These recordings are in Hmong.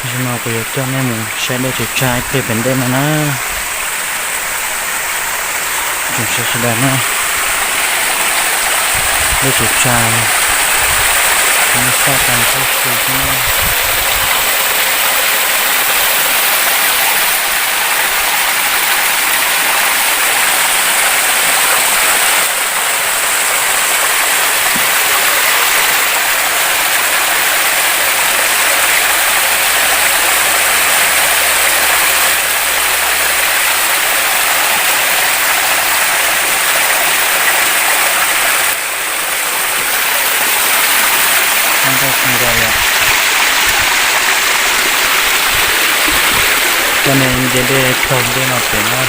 Zaum no kuv yuav coj nej mus saib dej tsuas tsag ib pliag pem ntej no na. Tsoom saib sawv daws na, dej tsuas tsag, nej saib tag nrho xwb na. Coj nej nce dej taug ntej no pem na.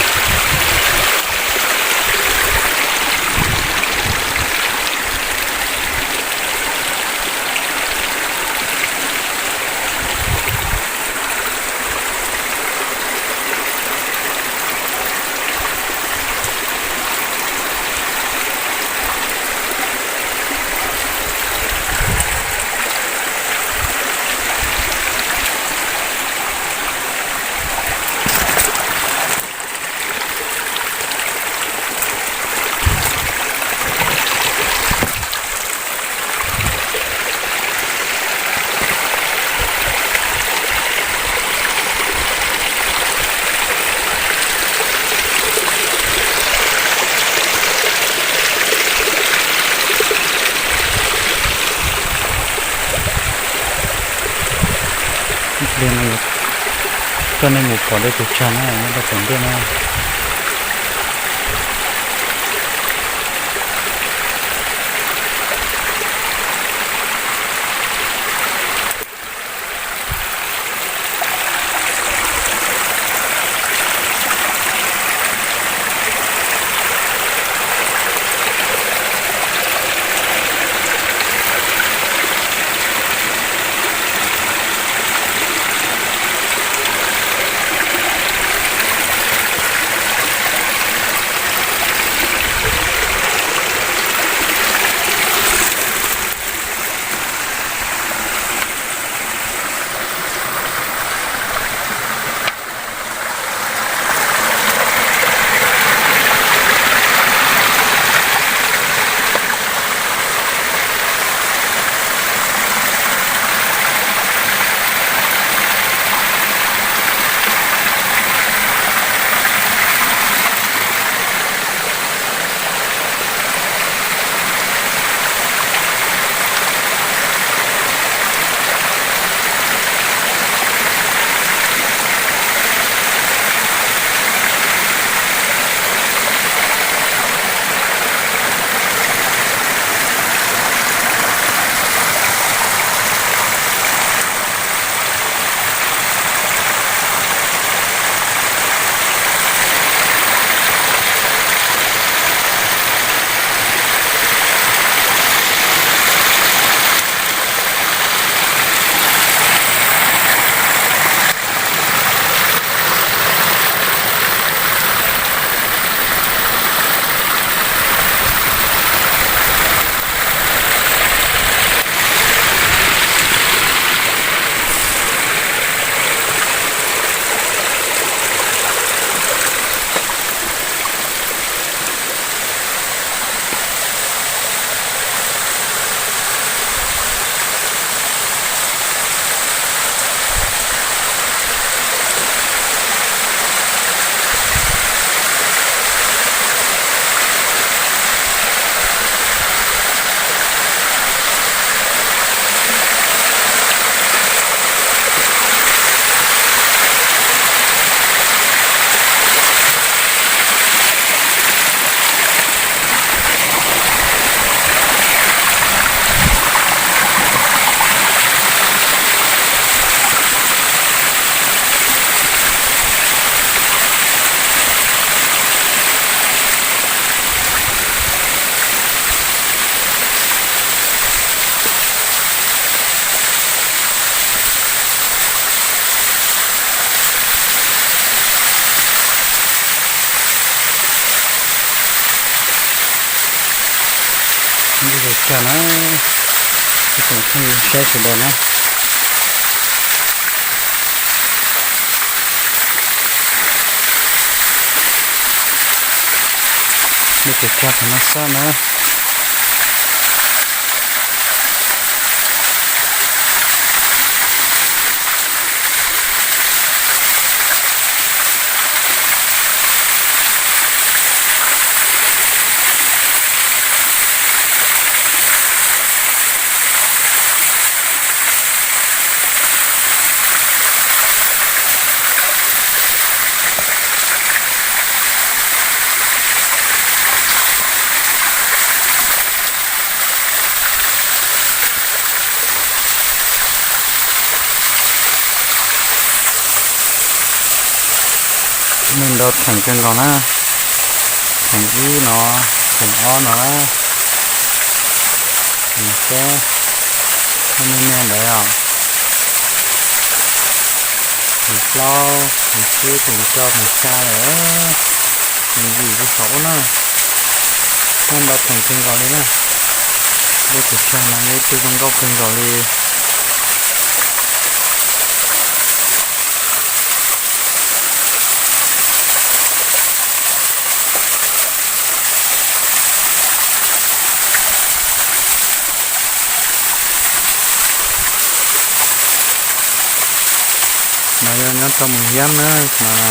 Ib pliag no coj nej mus pom dej tsuas tsag na, nyob rau pem ntej na. Ntej tsuas tsag na, ib tsoom phooj ywg saib sawv daws na. Dej tawm tsag thaum no xwb na. Neeg ntau theem kawg nkaus na. Theem ib no, theem ob no na. Seb, nej niaj ntawd os. Theem plaub, theem tsib, theem rau, theem xya lawm. Theem yim rau saum ub na. Neeg ntau theem kawg nkaus li na. Dej tawm tsag no yog ib tug zoo nkauj kawg nkaus li. No yog nyob rau Moos Hiab na no.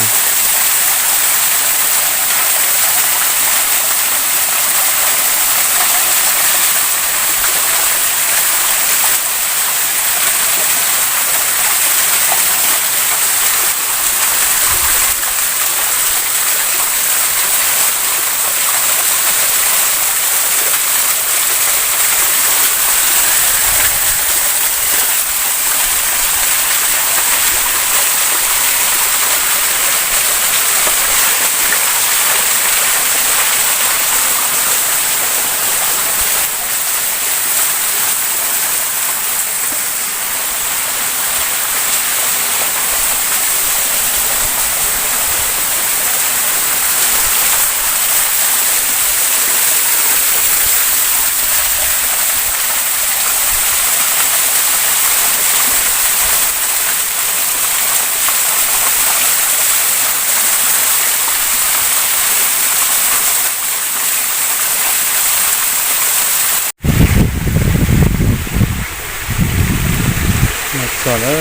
Txog lawm,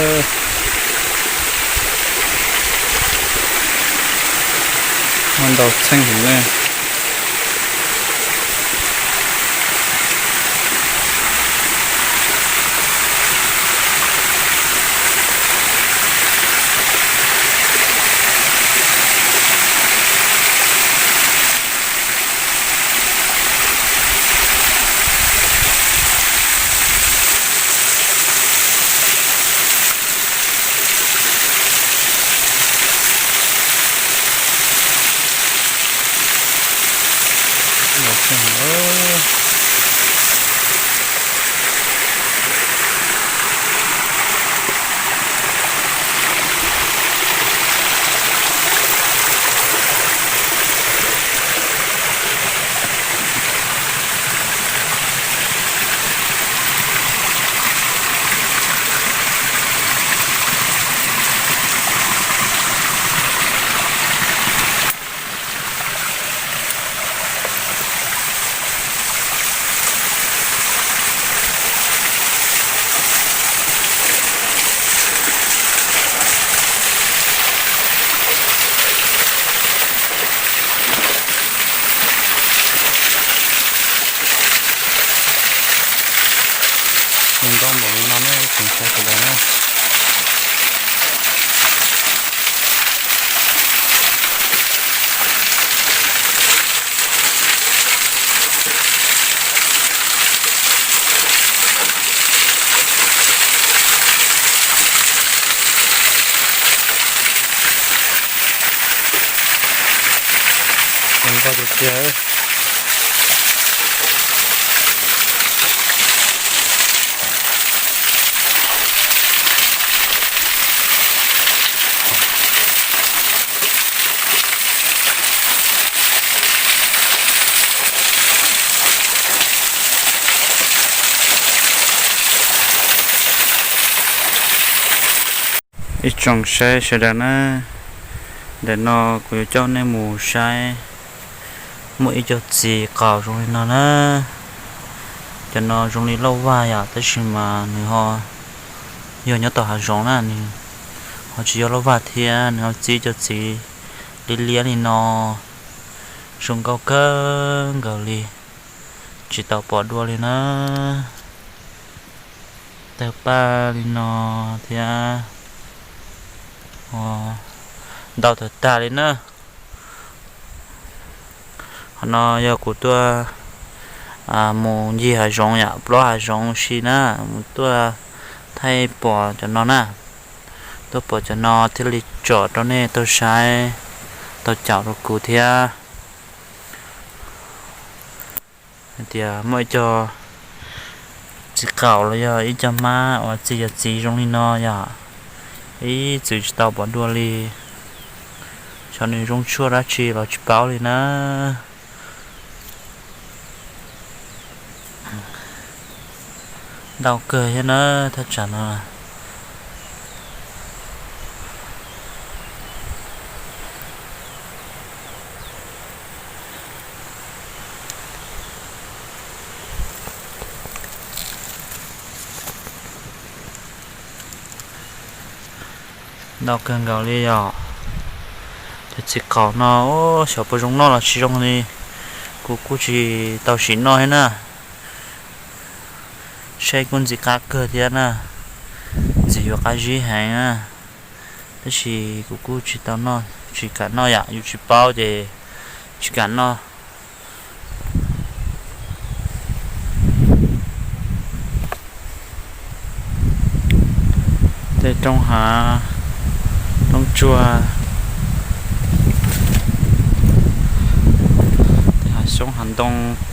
muaj ntau txheej heev ne. Zoo nkauj npaum li no ne, tsoom saib sawv daws na. Zoo nkauj tiag tiag. Ib tsoom saib sawv daws na, ntawm no kuv yuav coj nej mus saib Muaj ib co txiv qaum zoo li no na. Cov no zoo li lauj vag yom, tab sis mas nws ho yog nyob tom hav zoov na, nws ho tsis yog lauj vag thiab, nws ho txi cov txiv liab liab li no, zoo nkauj kawg nkaus li, tsis tau pom dua li na. Tawg paj li no thiab, ntau tag tag li na. Qhov no yog kuv tuaj mus ncig hav zoov yom, plob hav zoov si na, mus tuaj thaij pom cov no na. Tuaj pom cov no thiaj li tsom rau nej tau saib, tau caum rau kuv thiab. Hais tias muaj ib co txiv qaum los yog ib co hmab uas txi yog txiv zoo li no yom, ib txwm tsis tau pom dua li. Xyov nws zoo tshuaj dab tsi los tsis paub li na. Ntau kawg thiab na, thaj tsam no. Ntau kawg nkaus li yom. Cov txiv qaum no xyov puas zoo noj los tsis zoo li, kuv kuj tsis tau sim noj thiab na. Saib kuj ntxim qab kawg thiab na, ntxim yuav qab zib heev na, tab sis kuv kuj tsis tau noj, tsis kam noj yom, yus tsis paub ces tsis kam noj. Tej roob hav, roob tsuag, tej hav xyoob hav ntoo.